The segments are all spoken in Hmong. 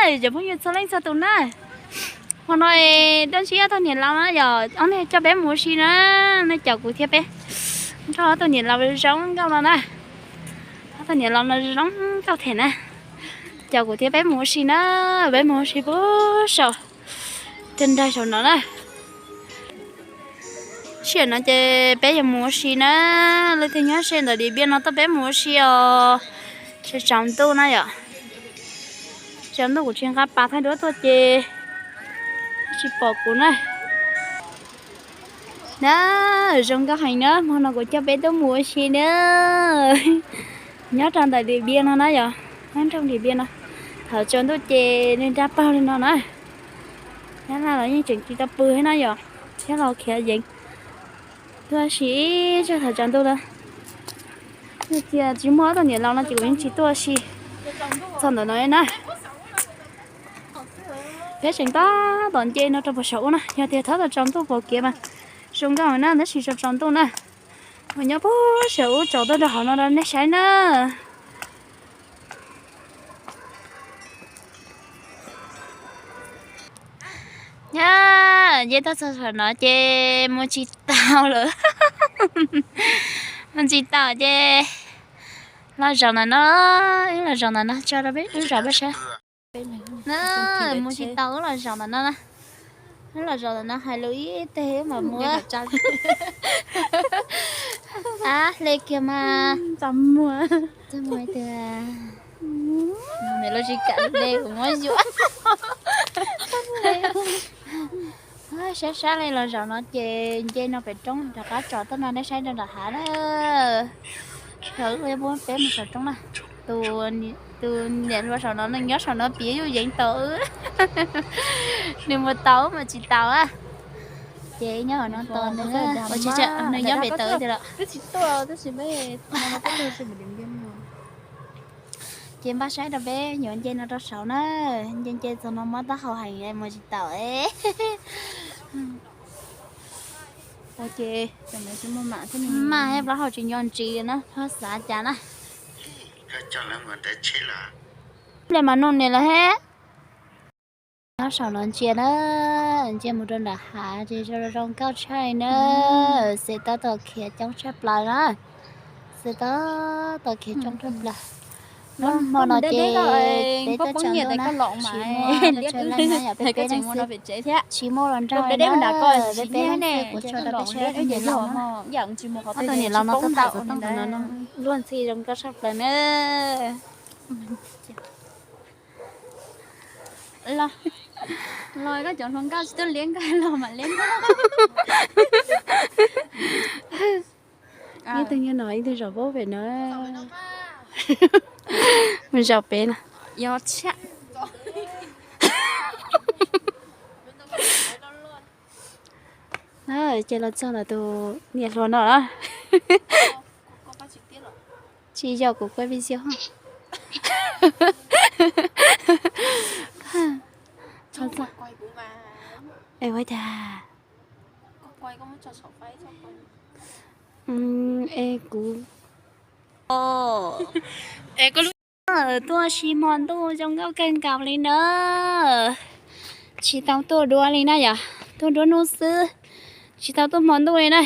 Cov phooj ywg txhua leej txhua tus na, hmo no dab tsi ob tug niam laus na yog ob leeg coj peb mus ua si na, nej caum kuv thiab peb nrog ob tug niam laus zoo nkauj no na. Ob tug niam laus no zoo nkauj thiab na, caum kuv thiab peb mus ua si na, peb mus ua si puag saum, rag nraig saum no na. Sij hawm no ces peb yuav mus ua si na, leej twg nyob ze ntawm Diam Npiaj no tuaj peb mus ua si os. Tsaus ntuj na yom, tsaus ntuj kuv tsis nqa pas thaij duab tuaj ces tsis pom kuv na. Na, zoo nkauj heev na, hmo no kuv coj peb tuaj mus ua si na. Nyob rau ntawm Diam Npiaj no na yom, nyob nroog Diam Npiaj no. Thaum tsaus ntuj ces nws nrag paug li no na. Nyab Laj los yeej tseem tsis tau pw thiab na yom, thiab los khiav yeev tuaj ua si ib tsam thaum tsaus ntuj na. Yog tias tsis muaj ob tug niam laus no ces kuv yeej tsis tuaj ua si txog ntawm no na. Peb tseem tab tom nce no rau puag saum ub na, yog tias thaum tsaus ntuj pom kev mas zoo nkauj na, tab sis tsaus tsaus ntuj na. Mus nyob puag saum ub tsaus tuaj rau hauv no rau nej saib na. Nyob nce tuaj txog saum no ces mus tsis tau lawm. Mus tsis tau ces los zaum ntawm no, wb los zaum ntawm no tso rau peb wb zaum peb saib. Na, mus tsis tau wb los zaum ntawm no na. Wb los zaum ntawm no hais lus ib teg wb mam mus. A, hle kiag mas. Txaj muag tiag. Nws lub tsis kam hle kuv muab yuam. Sab sab li los zaum no ces nce no pem roob rov qab tsom tuaj no nej saib rau nram hav na. Thaum wb yuav muab peb mus saum roob na. Tus niam hluas saum no nws nyob saum no piav yuj yeev tau wb. Nws mus tau wb mus tsis tau a. Ces nyob hauv no tos nws, ua tsis tsam nws nyob pem tau wb tiag los. Ces npaj saib rau peb yuav nce no rau saud na, nce nce txog no mob taub hau heev mus tsis taus. Ua ces maj plaub hau tsis nco ntsis na, txhob xav cas na. Ple mas nug niam lawv hab. Nyob saum no ntsia na, ntsia mus rau nram hav ces zoo zoo nkauj tshaj na, xeem tab tom khiav coob tshaj plaws na, xeem tab tom khiav coob tshaj plaws. Lub hmo no ces peb tuaj tsaus ntuj na, tsis muaj leej na, yog peb peb leej xwb, tsis muaj los nrog na, peb peb leej xwb, kuv tso rau peb saib ob tug niam laus no, ob tug niam laus no tab tom xov tooj ntawm no luag ntxhi zoo nkauj tshaj plaws na. Los, los koj cov hluas nkauj tsis tuaj liab nkauj los mam liab nkauj. Ib tug nyob no ib tug zaum pem no, mus zaum pem no. Ces los txog ntawm tus niam hluas no lawm. Tsis yog kuv kuaj video. Es ua cas es kuv es koj lub tuaj si hmo ntuj zoo nkauj kawg nkaus li na. Tsis tau tuaj dua li na yom, tuaj dua hnub xwb, tsis tau tuaj hmo ntuj li na.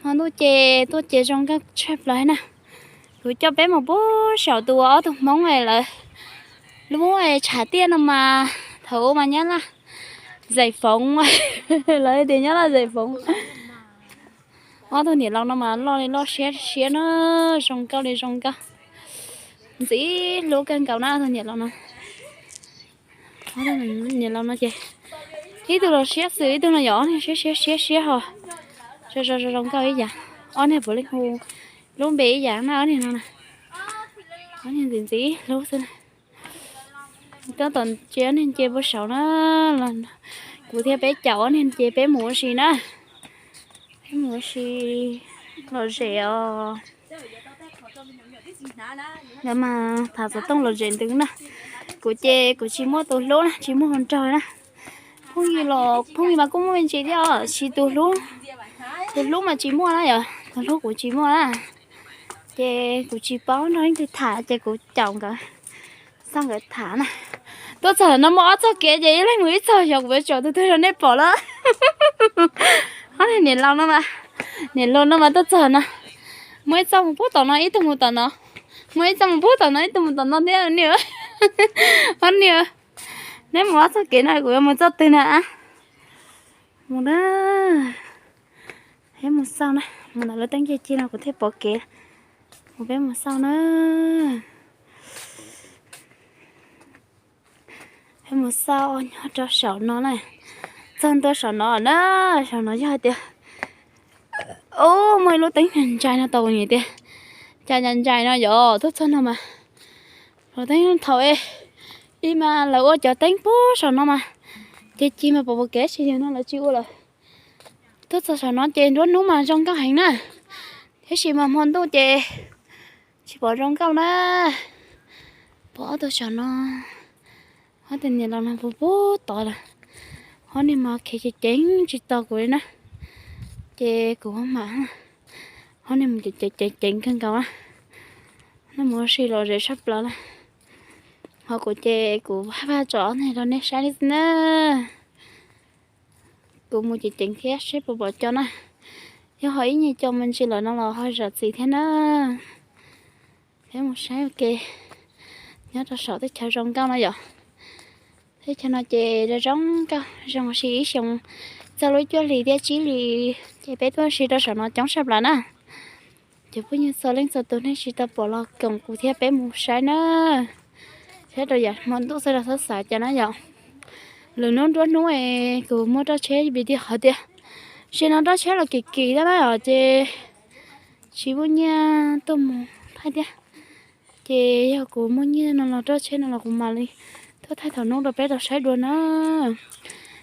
Hmo ntuj ces tuaj ces zoo nkauj tshaj plaws na. Kuv coj peb mus puag saum tus ob tug Hmoob lawv lub tshav tiaj no mas thaum ub mas Nyab Laj Zais Foov, lawv tias Nyab Laj Zais Foov. Ob tug niam laus no mas loj li loj siab siab na, zoo nkauj li zoo nkauj, ntxim hlub kawg nkaus na ob tug niam laus no. Niam laus no ces ib tug los siab xwm ib tug no yog ob niag siab siab siab siab ho zoo zoo nkauj ib yam. Ob niag puav leej hu lub npe ib yam na ob niag no na. Ob niag ntxim ntxim hlub xwb na. Tab tom ntsia ob niag nce puag saud na, kuv thiab peb caum ob niag nce peb mus ua si na. Peb mus ua si lom zem os. Lawv mas tham xov tooj lom zem ntws na. Kuv ces kuv tsis muaj tus hlub na, tsis muaj hluas nraug na. Phooj ywg los phooj ywg mas kuj muaj me ntsis thiab os, tsis tus hlub, tus hlub mas tsis muaj na yom, tus hlub kuv tsis muaj na. Ces kuv tsis paub nrog leej twg tham ces kuv caum nkawd, xav nkawd tham na. Tuaj txog no muaj ob txoj kev ces ib leeg mus ib txoj, xyov kuv yuav tsom tus twg rau nej pom lawm. Ob niag niam laus no mas, niam laus no mas tuaj txog no, muaj ib txoj mus puag tom no, ib tug mus tom no, muaj ib txoj mus puag tom no, ib tug mus tom no thiab niam. Ob niag, neb mus ob txoj kev no kuv yuav mus txoj twg na? Mus na, peb mus xauj na, mus ntawm lub teeb cig cig no kuv thiaj pom kev. Mus peb mus xauj na. Peb mus xauj nyob rau saum no na. Txog ntua saum no na, saum no yog hais tias, ub, muaj ib lub teeb ntshai no tau kuv niam tias, cas ntshai ntshai no yom, tuaj txog no mas, lub teeb thaum ub mas lawv ua cov teeb puag saum no mas, ces cig mas pom pom kev, tab sis yog no lawv tsis ua lawm. Tuaj txog saum no ces nruab hnub mas zoo nkauj heev na, tab sis mas hmo ntuj ces tsis pom zoo nkauj na. Pom ob tug saum no, ob tug niam laus no puag puag tod lawm. Ob niag mas khiav ceev ceev tsis tos kuv li na, ces kuv mam, ob niag mus ceev ceev kawg nkaus na. Noj mov ua si los zem sab plaws na. Ho kuv ces kuv haj faj tso ob niag rau nej saib li xwb na. Kuv mus ceev ceev thiab seb puas pom cov na. Yog ho ib nyuag cov me ntsis lawm no los ho zam txim thiab na. Peb mus saib ua ke nyob rau saum teb chaws zoo nkauj no yom. Teb chaws no ces zoo zoo nkauj, zoo ua si ib xyoos txog lub cuaj hlis thiab tsib hlis ces peb tuaj ua si rau saum no coob sab plaws na. Cov phooj ywg txhua leej txhua tus nej tsis tau pom los koom kuv thiab peb mus saib na. Saib rau yav hmo ntuj xwb los xav xav cas na yom. Lwm hnub nruab hnub es kuv muaj roj tsheb vim tias qhov tias tsis no roj tsheb los kim kim thiab na yom, ces tsis muaj nyiaj tuaj mus thaij thiab. Ces yog kuv muaj nyiaj no los roj tsheb no los kuv mam li tuaj thaij thaum hnub rau peb tau saib dua na.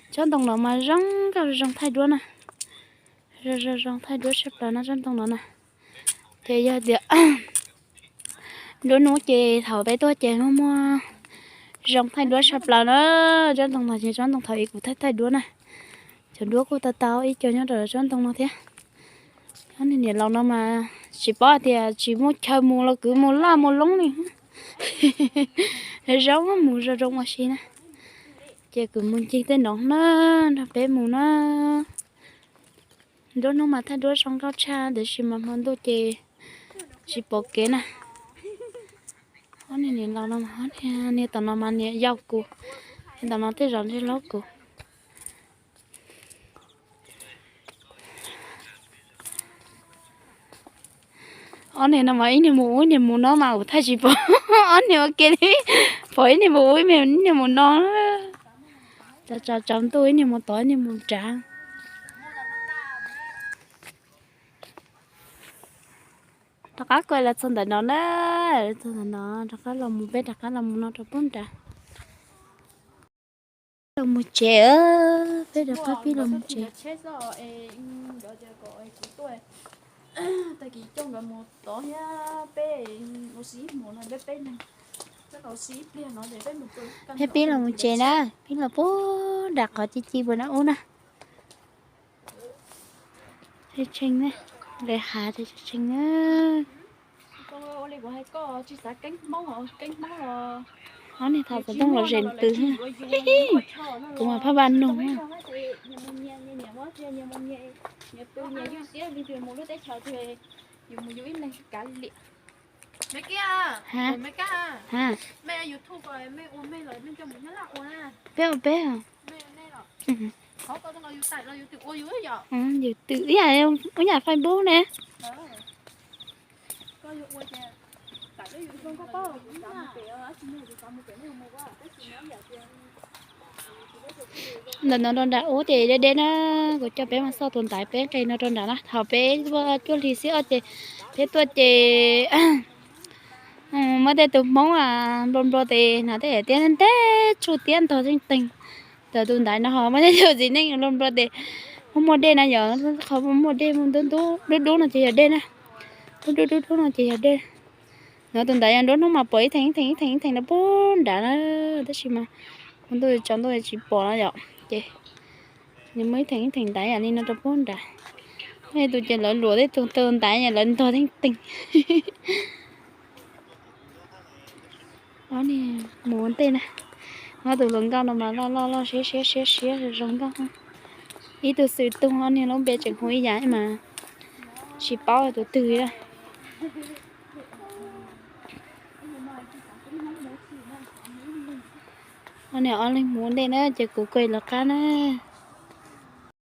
Tsob ntoo los mas zoo nkauj zoo thaij duab na. Zoo zoo zoo thaij duab sab plaws no tsob ntoo no na. Ces yog tias nruab hnub ces thaum peb tuaj ces muaj muaj zoo thaij duab sab plaws na. Tsob ntoo no ces tsob ntoo thaum ub kuv thaij thaij duab na. Cov duab kuj tau tau ib co nyob rau tsob ntoo no thiab. Ob niag niam laus no mas tsis paub hais tias tsis muaj chaw mus los kwv mus laj mus loob li. Zoo mus zoo zoo ua si na. Ces kuv mus ncig tej no na, nrog peb mus na. Nruab hnub mas thaij duab zoo nkauj tshaj, tiam sis mas hmo ntuj ces tsis pom kev na. Ob niag niam laus no, niag tom no mas niam yau kuv, niag tom no tej zaum ntshe hlob kuv. Ob niag no mas ib niag mus ub ib niag mus no mas kuv thaij tsis pom. Ob niag ua ke li, pom ib niag mus ub ib niag mus no. Tsaus tsaus ntuj ib niag mus tod ib niag mus nrad. Rov qab kuj los txog ntawm no na, txog ntawm no rov qab los mus, peb rov qab los mus no rau pub nrad. Los mus tsev, peb rov qab pib los mus tsev. Peb pib los mus tsev na, pib los pub nram qhov ci ci puas na ub na. Tshee tshee na, nqis hav tshee tshee na. Ob niag thaum xov tooj los zem ntws, kuv mas phaj va nug. Peb ua peb. Yus twm ib yam, ib yam Facebook ne. Ntawm no rau nram ub ces deb deb na, kuv coj peb mus xauj tus ntaiv peb nqis no rau nrad na. Thaum peb tuaj cuaj hlis xiab ob ces peb tuaj ces muaj tej tus Hmoob nplua nplua tes hnav tej tiab nteb tsuj tiab ntog teej teeg. Ntawm tus ntaiv no ho muaj tej tus txiv neej nplua nplua tes muaj muaj dej na yom, qhov muaj dej dub dub no ces yog dej na, dub dub dub dub no ces yog dej. No tus ntaiv yog nruab hnub mas pom ib theem ib theem ib theem ib theem rau pub nrad na, tab sis mas hmo ntuj tsaus ntuj tsis pom no yom, ces nws muaj ib theem ib theem ntaiv yam li no rau pub nrad. Muaj tus ces lawv luam tej tus ntaiv lawv ntog teej teeg. Ob niag mus ua ntej na, Ob tug hluas nkauj no mas loj loj loj siab siab siab siab zoo nkauj. Ib tug xwm tug, ob niag lub npe tseem hu ib yam mas tsis paub tus twg li. Ob niag ob leeg mus ua ntej na, ces kuv kuj lawv qab na.